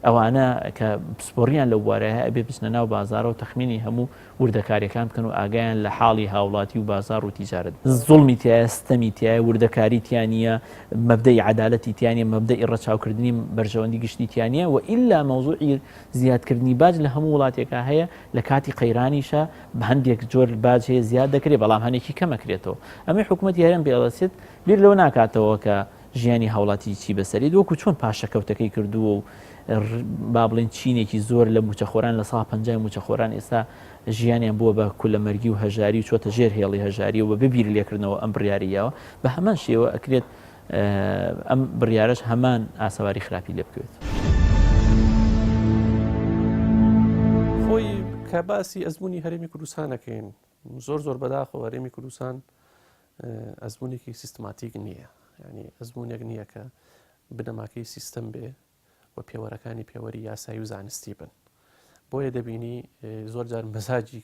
ئەوانە کە پسپۆڕیان لەو بوارە هەیە ئەبێ بچنە ناو بازاڕەوە تەخمینی هەموو وردەکاریەکان بکەن و ئاگایان لە حاڵی هاوڵاتی و بازاڕ و تیجارەت بێت. زوڵمی تیایە، ستەمی تیایە، وردەکاری تیا نییە، مەبدەئی عەدالەتی تیا نییە، مەبدەئی ڕەچاوکردنی بەرژەوەندی گشتی تیا نییە و ئیلا مەوزوعی زیادکردنی باج لە هەموو وڵاتێکا هەیە، لە کاتی قەیرانیشا هەندێک جۆر باج هەیە زیاد دەکرێت بەڵام هەنێکی کەم ئەکرێتەوە. ئەمەی حکومەتی هەرێم پێ ئەڵەسێت بیر لەوە ناکاتەوە کە ژیانی هاوڵاتی چی بەسەرێت وەکو چۆن پاشەکەوتەکەی کردووە و با بڵێن چینێکی زۆر لە موچەخۆران لە سا پەنجای موچەخۆران ئێستا ژیانیان بووە بە کولەمەرگی و هەژاری و چۆتە ژێر هێڵی هەژاری و بە بیر لێکردنەوە ئەم بڕیاری یاوە بە هەمان شێوە ئەکرێت ئەم بڕیارەش هەمان ئاسەواری خراپی لێ بکەوێت. خۆی کە باسی ئەزمموی هەرێمی کوردستانەکەین زۆر زۆر بەداخەوە هەرێمی کوردستان ئەزمونێکی سیستماتیک نییە ینی ئەزمونێک نییە کە بنەماکەی سیستم بێ و پێوەرەکانی پێوەری یاسایی و زانستی بن بۆیە دەبینی زۆر جار مەزاجی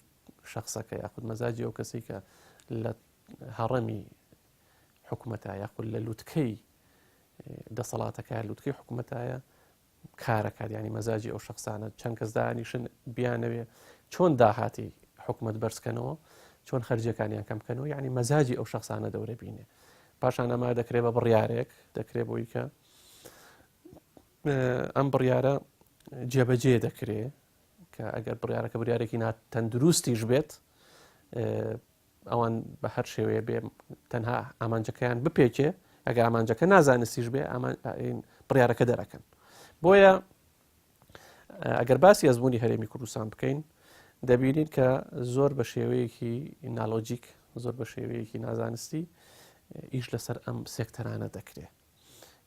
شخصەکە یاخود مەزاجی ئەو کەسی کە لە هەڕەمی حکوومەتە یاخود لە لوتکەی دەسەڵاتەکە لوتکەی حکوومەتایە کارەکات ینی مەزاجی ئەو شخصانە چەند کەس دانیشن بیانەوێ چۆن داهاتی حکومت بەرزکەنەوە چۆن خەرجیەکانیان کەم بکەنەوە یعنی مەزاجی ئەو شخصانە دەورە بینێ پاشان ئەمە دەکرێت بە بڕیارێک دەکرێت بۆی کە ئەم بڕیارە جێبەجێ دەکرێ کە ئەگەر بڕیارەکە بریارێکی ناتەندروستیش بێت ئەوان بە هەر شێوەیە بێ تەنها ئامانجەکەیان بپێکێ ئەگەر ئامانجەکە نازانستیش بێ بڕیارەکە دەرەکەن بۆیە ئەگەر باسی ئەزمموی هەرێمی کوردستان بکەین دەبینین کە زۆر بە شێوەیەکی نالۆجیک زۆر بە شێوەیەکی نازانستی ئیش لەسەر ئەم سێکتەرانە دەکرێت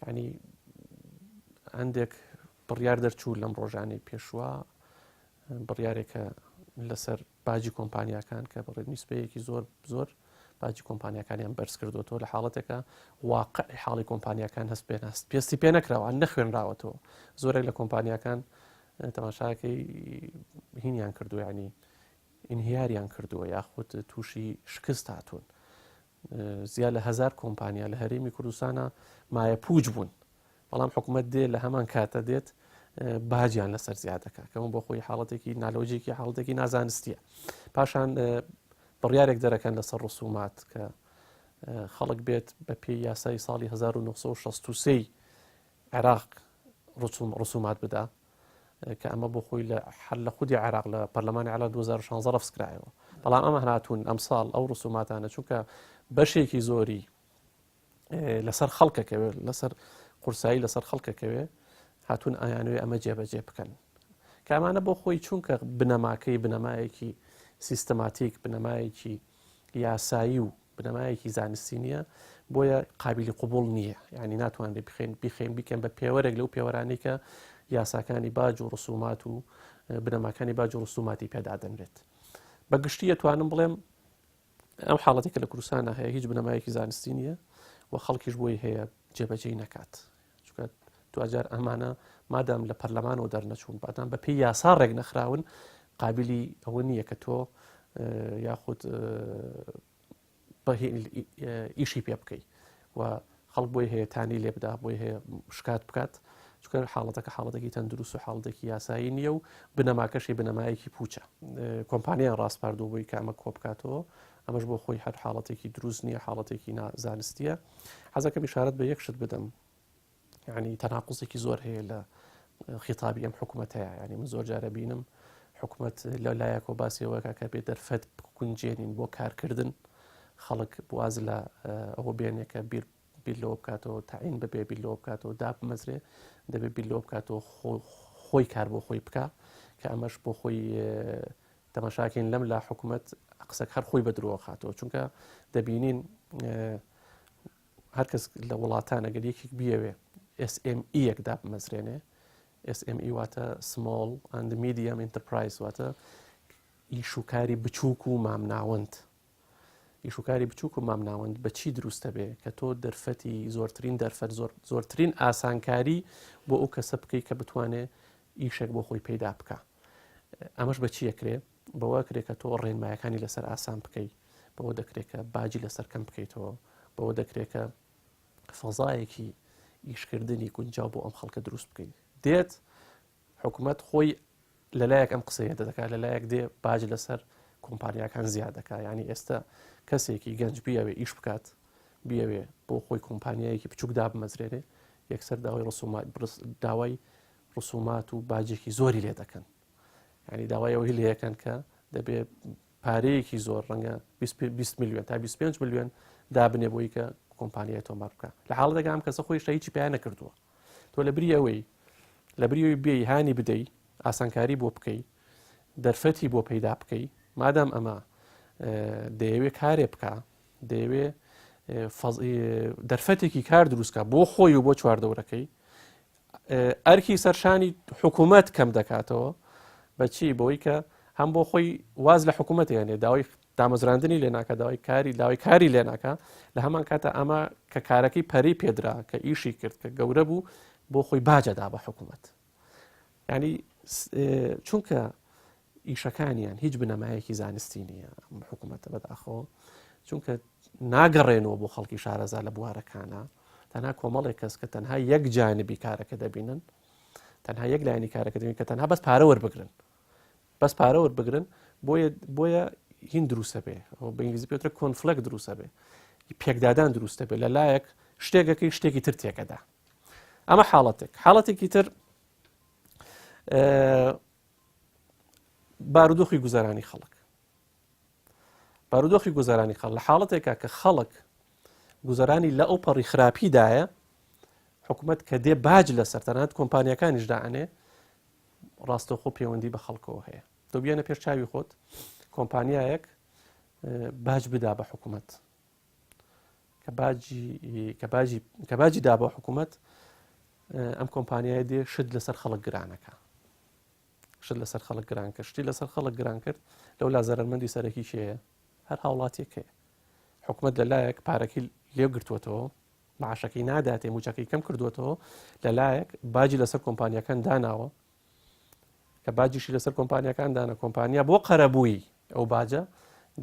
ینی هەندێک بڕیار دەرچوو لەم ڕۆژانەی پێشوە بڕیارێکە لەسەر باجی کۆمپانیاکان کە بڕێ نیسبەیەکی زۆر زۆر باجی کۆمپانیاکانیان بەرز کردوەوە لە حاڵەتێکە واقعی حاڵی کۆمپانیاکان هەست پێ هەست پێستی پێ نەکراوە نەخوێنراوەتەوە زۆرێک لە کۆمپانیاکان تەماشاکەی هینیان کردو ینی ئینهیاریان کردووە یاخود تووشی شکست هاتوون زیاد لە هزار کۆمپانیا لە هەرێمی کوردستانە مایە پوچ بوون بەڵام حکومەت دێ لە هەمان کاتە دێت باجیان لەسەر زیاد دەکات کەەوە بۆ خۆی حاڵەتێکی نالۆجیکی حاڵەتێکی نازانستیە پاشان بڕیارێک دەرەکەن لەسەر ڕسومات کە خەڵک بێت بە پێی یاسای ساڵی 1963 عێراق ڕسوم ڕسومات بدا کە ئەمە بۆ خۆی لە هەر لە خودی عێراق لە پەرلەمانی عێراق 2016 ڕەفز کرایەوە بەڵام ئەمە هاتوون ئەمساڵ ئەو ڕسوماتانە چونکە بەشێکی زۆری لەسەر خەڵکەکەوێت لەسەر قورسایی لەسەر خەڵکەکەوێ هاتوون ئایانوێ ئەمە جێبەجێ بکەن کامانە بۆ خۆی چونکە بنەماکەی بنەمایەکی سیستەماتیک بنەمایەکی یاسایی و بنەمایەکی زانستی نییە بۆیە قابلی قوبول نییە یعنی ناتوانێت بخێن بخێن بیکەن بە پێوەرێک لەو پێوەرانەی کە یاساکانی باج و ڕسومات و بنەماکانی باج و ڕسوماتی پێدادەنرێت بە گشتی ئەتوانم بڵێم ئەم حاڵەتی کە لە کوردستانە هەیە هیچ بنەمایەکی زانستی نییە و خەڵکیش بۆی هەیە جێبەجێی نەکات چونکە دواجار ئەمانە مادام لە پەرلەمانەوە دەرنەچوون بادام بە پێی یاسا ڕێک نەخراون قابلی ئەوە نییە کە تۆ یاخود ئیشی پێ بکەیت و خەڵک بۆی هەیە تانی لێ بدا بۆی هەیە شکات بکات. چونکە حاڵەتەکە حاڵەتێکی تەندروست و حاڵەتێکی یاسایی نییە و بنەماکەشی بنەمایەکی پوچە. کۆمپانیایان ڕاسپاردووە بۆی کە ئەمە کۆبکاتەوە، ئەمەش بۆ خۆی هەر حاڵەتێکی دروست نییە، حاڵەتێکی نازانستییە. حەزەکەم ئیشارەت بە یەک شت بدەم، یعنی تەناقوزێکی زۆر هەیە لە خیتابی ئەم حکوومەتەیە، یعنی من زۆر جارە بینم حکوومەت لە لایەکەوە باسی ئەوە کە بێ دەرفەت بگونجێنین بۆ کارکردن، خەڵک واز لە ئەوە بێنێ کە بیر بیر لەوە بکاتەوە تەعین ببێ، بیر لەوە بکاتەوە دابمەزرێ، دەبێ بیر لەوە بکاتەوە خۆی کار بۆ خۆی بکا، کە ئەمەش بۆ خۆی تەماشاکەین لەم لا حکوومەت قسەک هەر خۆی بە درۆ خاتەوە، چونکە دەبینین هەرکەس لە وڵاتان ئەگەر یەکێک بیەوێ SME یەک دابمەزرێنێ، SME واتە Small and Medium Enterprise، واتە ئیشوکاری بچووک و مامناوەند. ئیشوکاری بچووک و مامناوەند بە چی دروست دەبێ؟ کە تۆ دەرفەتی زۆرترین دەرفەت زۆر زۆرترین ئاسانکاری بۆ ئەو کەسە بکەی کە بتوانێ ئیشێک بۆ خۆی پەیدا بکا. ئەمەش بە چی ئەکرێ؟ بەوە ئەکرێ کە تۆ ڕێنمایەکانی لەسەر ئاسان بکەی، بەوە دەکرێ کە باجی لەسەر کەم بکەیتەوە، بەوە دەکرێ کە فەزایەکی ئیشکردنی گونجاو بۆ ئەم خەڵکە دروست بکەی. دێت حکومەت خۆی لەلایەک ئەم قسەیە دەکات، لەلایەک دێ باج لەسەر کۆمپانیاکان زیاد دەکات. یعنی ئێستا کەسێکی گەنج بیەوێ ئیش بکات، بیەوێ بۆ خۆی کۆمپانیایەکی بچووک دابمەزرێنێ، یەکسەر داوای ڕسومات داوای ڕسومات و باجێکی زۆری لێ دەکەن. یعنی داوای ئەوەی لێ دەکەن کە دەبێ پارەیەکی زۆر ڕەنگە 20 میلیۆن تا 25 میلیۆن دابنێ بۆی کە کۆمپانیای تۆمار بکە. لە حاڵەتێکا ئەم کەسە خۆی هیچی پیا نەکردووە. تۆ لە بری ئەوەی لە بری ئەوەی بێی هانی بدەی، ئاسانکاری بۆ بکەی، دەرفەتی بۆ پەیدا بکەی، مادام ئەمە دەیەوێ کارێ بکا، دەیەوێ دەرفەتێکی کار دروستکە بۆ خۆی و بۆ چواردەورەکەی، ئەرکی سەرشانی حکوومەت کەم دەکاتەوە. بەچی؟ بەوەی کە هەم بۆ خۆی واز لە حکوومەت هێنێ، داوای دامەزراندنی لێ ناکە، داوای کاری داوای کاری لێ ناکە. لە هەمان کاتە ئەمە کە کارەکەی پەری پێدرا، کە ئیشی کرد، کە گەورە بوو، بۆ خۆی باجەدا بە حکوومەت. ینی چونکە ئیشەکانیان هیچ بنەمایەکی زانستی نییە ئەم حکوومەتە بەداخەوە، چونکە ناگەڕێنەوە بۆ خەڵکی شارەزا لە بوارەکانە، تەنها کۆمەڵێک کەس کە تەنها یەک جانبی کارەکە دەبینن، تەنها یەک لایەنی کارەکە دەبین کە تەنها بەس پارە وەربگرن، بەس پارە وەربگرن، بۆیە بۆیە هین دروستە بێ، ئەو بە ئینگلیزی پێوترە conflict دروستە بێ، پێکدادان دروستە بێ، لە لایەک شتێکەکەی شتێکی تر تێکەدا. ئەمە حاڵەتێک. حاڵەتێکی تر بارودۆخی گوزەرانی خەڵک. بارودۆخی گوزەرانی خەڵک لە حاڵەتێکا کە خەڵک گوزەرانی لە ئەو پەڕی خراپیدایە، حکوومەت کە دێ باج لەسەر تەنانەت کۆمپانیەکانیش دائەنێ، ڕاستەوخۆ پەیوەندی بە خەڵکەوە هەیە. تۆ بیێنە پێش چاوی خۆت کۆمپانیایەک باج بدا بە حکوومەت، کە باجی کە باجی کە باجی دا بە حکوومەت، ئەم کۆمپانیای دێ شت لەسەر خەڵک گرانەکە، شت لەسەر خەڵک گران کرد، شتی لەسەر خەڵک گران کرد، لەو لا زەرەرمەندی سەرەکی کێیە؟ هەر هاوڵاتیەکەیە. حکومەت لەلایەک پارەکەی لێ گرتووەتەوە، معاشەکەی ناداتێ، موچەکەی کەم کردووەتەوە، لەلایەک باجی لەسەر کۆمپانیاکان داناوە، کە باجیشی لەسەر کۆمپانیاکان دانا، کۆمپانیا بۆ قەرەبووی ئەو باجە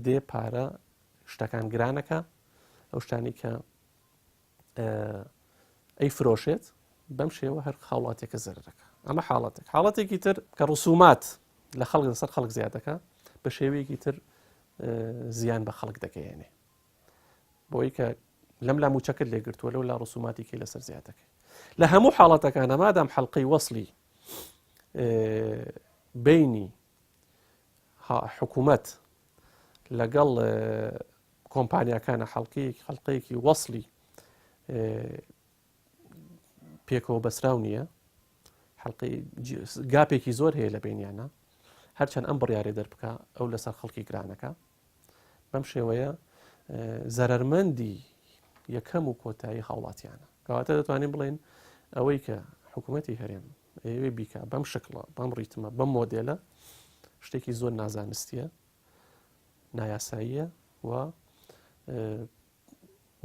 دێ پارە شتەکان گرانەکە، ئەو شتانی کە ئەی فرۆشێت، بەم شێوە هەر هاوڵاتیەکە زەرەرەکە. ئەمە حاڵەتێک. حاڵەتێکی تر کە ڕسومات لە خەڵک لەسەر خەڵک زیاد دەکا، بە شێوەیەکی تر زیان بە خەڵک دەگەیەنێ، بۆی کە لەم لا موچەکەت لێگرتووە، لەو لا ڕسوماتی کەی لەسەر زیاد دەکەی. لە هەموو حاڵەتەکانە مادام حەڵقەی وەصلی بینی حکوومەت لەگەڵ کۆمپانیاکانە حەڵقەیەکی حەڵقەیەکی وەصلی پێکەوە بەسراو نییە، حەڵقەی گاپێکی زۆر هەیە لە بینیانە، هەرچەند ئەم بڕیارێ دەربکە ئەو لەسەر خەڵکی گرانەکە، بەم شێوەیە زەرەرمەندی یەکەم و کۆتایی هاوڵاتیانە. کەواتە دەتوانین بڵێن ئەوەی کە حکوومەتی هەرێم ئەیەوێ بیکا بەم شکڵە، بەم ڕیتمە، بەم مۆدێلە، شتێکی زۆر نازانستیە، نایاساییە و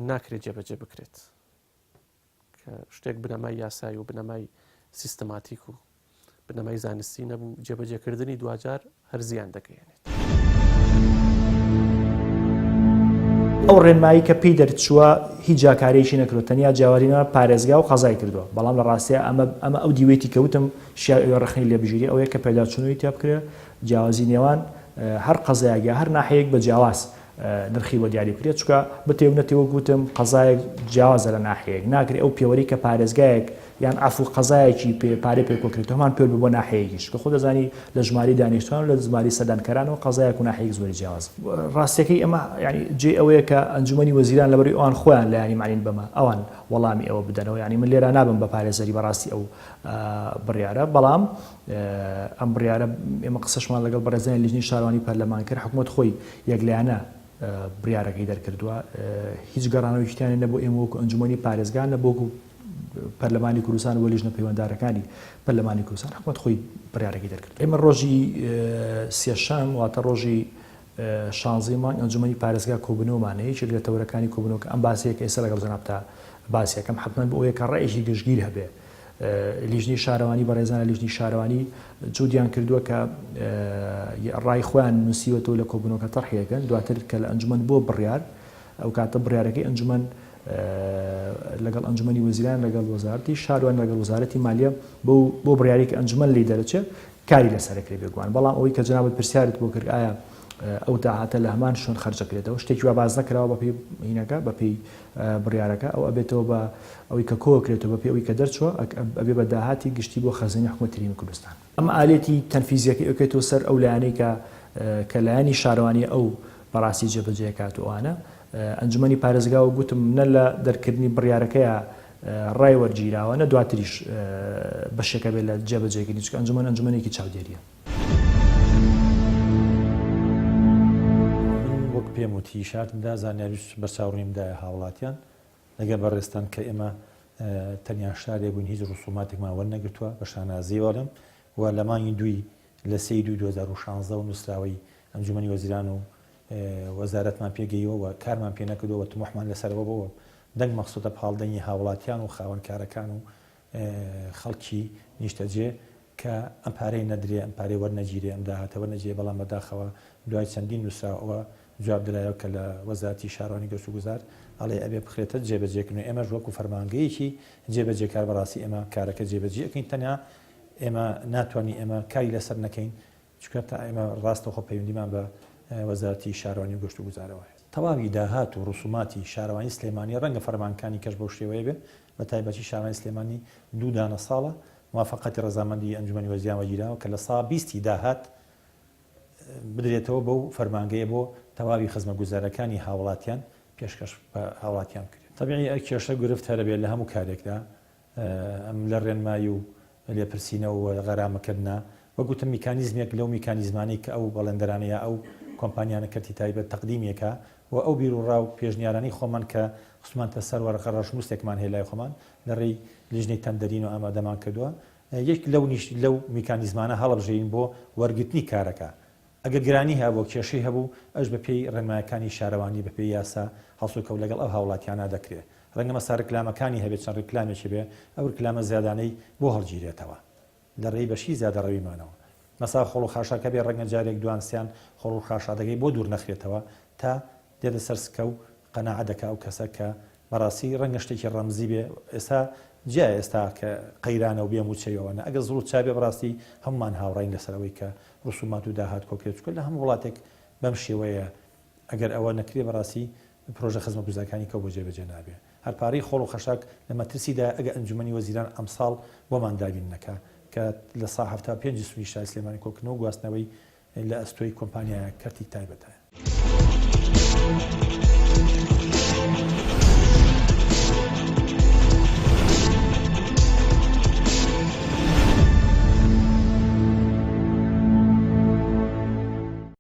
ناکرێت جێبەجێ بکرێت. کە شتێک بنەمای یاسایی و بنەمای سیستەماتیک و بنەمای زانستی نەبوو، جێبەجێکردنی دواجار هەر زیان دەگەیەنێت. ئەو ڕێنمایی کە پێی دەرچووە هیچ جیاکارییەکی نەکردووە، تەنیا جیاوازی نێوان پارێزگا و قەزای کردووە، بەڵام لە ڕاستیا ئەمە ئەمە ئەو دیوەیەتی کە وتم شیاو ئەوێ ڕەخنەی لێ بگیرێ ئەوەیە کە پێداچوونەوەی تیا بکرێ جیاوازی نێوان هەر قەزایەک یا هەر ناحیەیەک بە جیاواز نرخی بۆ دیاری بکرێت چونکە بتێ و نەتێ وەک وتم قەزایەک جیاوازە لە ناحیەیەک ناکرێ ئەو پێوەرەی کە پارێزگایەک یان عەفو قەزایەکی پێ پارەی پێ کۆکرێتەوە هەمان پێوەر بێ بۆ ناحیەیەکیش چونکە خۆت دەزانی لە ژمارەی دانیشتوان و لە ژمارەی سەردانکەرانەوە قەزایەک و ناحیەیەک زۆری جیاوازە. ڕاستیەکەی ئەمە یانی جێی ئەوەیە کە ئەنجومەنی وەزیران لەبەرئەوەی ئەوان خۆیان لایەنی مەعنین بەمە ئەوان وەڵامی ئەوە بدەنەوە یانی من لێرە نابم بە پارێزەری بەڕاستی ئەو بڕیارە بەڵام ئەم بڕیارە ئێمە قسەشمان لەگەڵ بەڕێزانی لیژنەی شارەوانی پەرلەمان کرد حکومەت خۆی یەکلایەنە بڕیارەکەی دەرکردووە هیچ گەڕانەوەیەکی تیانە نە بۆ ئێمە وەکو ئەنجومەنی پارێزگا نە بۆ وەکو پەرلەمانی کوردستان و لیژنە پەیوەندارەکانی پەرلەمانی کوردستان حکومەت خۆی بڕیارەکەی دەرکرد ئێمە ڕۆژی سێشەم واتە ڕۆژی شانزەی مانگ ئەنجومەنی پارێزگا کۆبوونەوەمان هەیە، یەکێک لە تەوەرەکانی کۆبوونەوەکە ئەم باسەیە کە ئێستا لەگەڵ جەنابتا باسی ئەکەم، حەتمەن بۆ ئەوەیە کە ڕەئێکی گشتگیر هەبێ. لیژنەی شارەوانی بەڕێزان لە لیژنەی شارەوانی جوودیان کردووە کە ڕای خۆیان نووسیوەتەوە لە کۆبوونەوەکە تەرحی ئەکەن، دواتر کە لە ئەنجومەن بووە بڕیار، ئەو کاتە بڕیارەکەی ئەنجومەن لەگەڵ ئەنجومەنی وەزیران، لەگەڵ وەزارەتی شارەوانی، لەگەڵ وەزارەتی مالیە بۆ بڕیارێک کە ئەنجومەن لێی دەرەچێ کاری لەسەر ئەکرێ بێگومان، بەڵام ئەوەی کە جەنابت پرسیارت بۆ کرد ئایا ئەو داهاتە لە هەمان شوێن خەرج ئەکرێتەوە شتێکی وا باس نەکراوە بەپێی هینەکە بەپێی بڕیارەکە ئەو ئەبێتەوە بە ئەوەی کە کۆکرێتەوە بەپێی ئەوەی کە دەرچووە ئەبێ بە داهاتی گشتی بۆ خەزێنەی حکومەتی هەرێمی کوردستان. ئەمە ئالیەتی تەنفیزیەکەی ئەکەوێتەوە سەر ئەو لایەنەی کە کە لایەنی شارەوانی ئەو بەڕاستی جێبەجێ ئەکات و ئەوانە ئەنجومەنی پارێزگا و گوتم نە لە دەرکردنی بڕیارەکەیا ڕای وەرگیراوە نە دواتریش بەشێکە بێت لە جێبەجێکردنی چونکە ئەنجومەن ئەنجومەنێکی چاودێریە. من وەک پێم وتی ئیشارەتم دا زانیاریش بەرچاوڕوونیم دایە هاوڵاتیان لەگەڵ بەڕێزتان کە ئێمە تەنیا شارێک بووین هیچ ڕسوماتێکمان وەرنەگرتووە بە شانازیەوە ئەڵێم و لە مانگی دووی لە سێی دووی 2016 و نووسراوەی ئەنجومەنی وەزیران و وەزارەتمان پێگەیوە و کارمان پێ نەکردووە و تموحمان لەسەرەوە بۆ دەنگ مەخسوتە پاڵ دەنگی هاوڵاتیان و خاوەن کارەکان و خەڵکی نیشتەجێ کە ئەم پارەی نەدرێ ئەم پارەی وەرنەگیرێ ئەم داهاتە وەرنەگیرێ بەڵام بەداخەوە دوای چەندین نووسراوە ئەوە جواب درایەوە کە لە وەزارەتی شارەوانی گەشت و گوزار ئەڵێ ئەبێ بخرێتە جێبەجێکردن و ئێمەش وەکو فەرمانگەیەکی جێبەجێکار بەڕاستی ئێمە کارەکە جێبەجێ ئەکەین تەنیا ئێمە ناتوانین ئێمە کاری لەسەر نەکەین چونکە تا ئێمە ڕاستەوخۆ پەیوەندیمان بە وەزارەتی شارەوانی و گەشت و گوزارەوە هەیە. تەواوی داهات و ڕسوماتی شارەوانی سلێمانی ڕەنگە فەرمانکانی کەش بەو شێوەیە بێ بە تایبەتی شارەوانی سلێمانی دوو دانە ساڵە موافەقەتی ڕەزامەندی ئەنجومەنی وەزیران وەرگیراوە کە لە سا بیستی داهات بدرێتەوە بەو فەرمانگەیە بۆ تەواوی خزمەتگوزارەکانی هاوڵاتیان پێشکەش بە هاوڵاتیان بکرێت. تەبیعی کێشە گرفت هەرەبێ لە هەموو کارێکدا ئەم لە ڕێنمایی و لێپرسینەوە و غەرامەکردنە، وەک وتم میکانیزمێک لەو میکانیزمانەی کە ئەو بەڵێندەرانە یا ئەو کۆمپانیانە کەرتی تایبەت تەقدیمی ئەکا و ئەو بیروڕا و پێشنیارانەی خۆمان کە خستومانتە سەر وەرەقە ڕەشنووسێکمان هەیە لای خۆمان لە ڕێی لیژنەی تەندەرین و ئامادەمان کردووە یەک لەو لەو میکانیزمانە هەڵبژێرین بۆ وەرگرتنی کارەکە ئەگەر گرانی هەبوو، کێشەی هەبوو، ئەویش بە پێی ڕێنمایەکانی شارەوانی، بە پێی یاسا هەڵسوکەوت لەگەڵ ئەو هاوڵاتیانە دەکرێ. ڕەنگە مەسا رکلامەکانی هەبێ، چەند رکلامێکی بێ، ئەو رکلامە زیادانەی بۆ هەڵگیرێتەوە. لە ڕێی بەشی زیادەڕەویمانەوە. مەسا خۆڵ و خاشاک هەبێ، ڕەنگە جارێک دوان سیان خۆڵ و خاشادەکەی بۆ دوور نەخرێتەوە تا دێتە سەر سکە و قەناعەت دەکا ئەو کەسە کە بەڕاستی ڕەنگە شتێکی ڕەمزی بێ ئێستا جیایە ئێستا کە قەیرانە و بێ مووچەی ئەوانە ئەگەر زڵ و چا بێ بەڕاستی هەموومان هاوڕاین لەسەر ئەوەی کە ڕسومات و داهات کۆکرێت چونکە لە هەموو وڵاتێک بەم شێوەیە ئەگەر ئەوە نەکرێ بەڕاستی پرۆژە خزمەتگوزاکانی کەو بۆ جێبەجێ نابێ هەر پارەی خۆڵ و خەشاک لە مەترسیدایە ئەگە ئەنجومەنی وەزیران ئەمساڵ بۆمان دابین نەکا کە لە سا 75 سنووری شاری سلێمانی کۆکردنەوە و گواستنەوەی لە ئەستۆی کۆمپانیایە کەرتی تایبەتایە.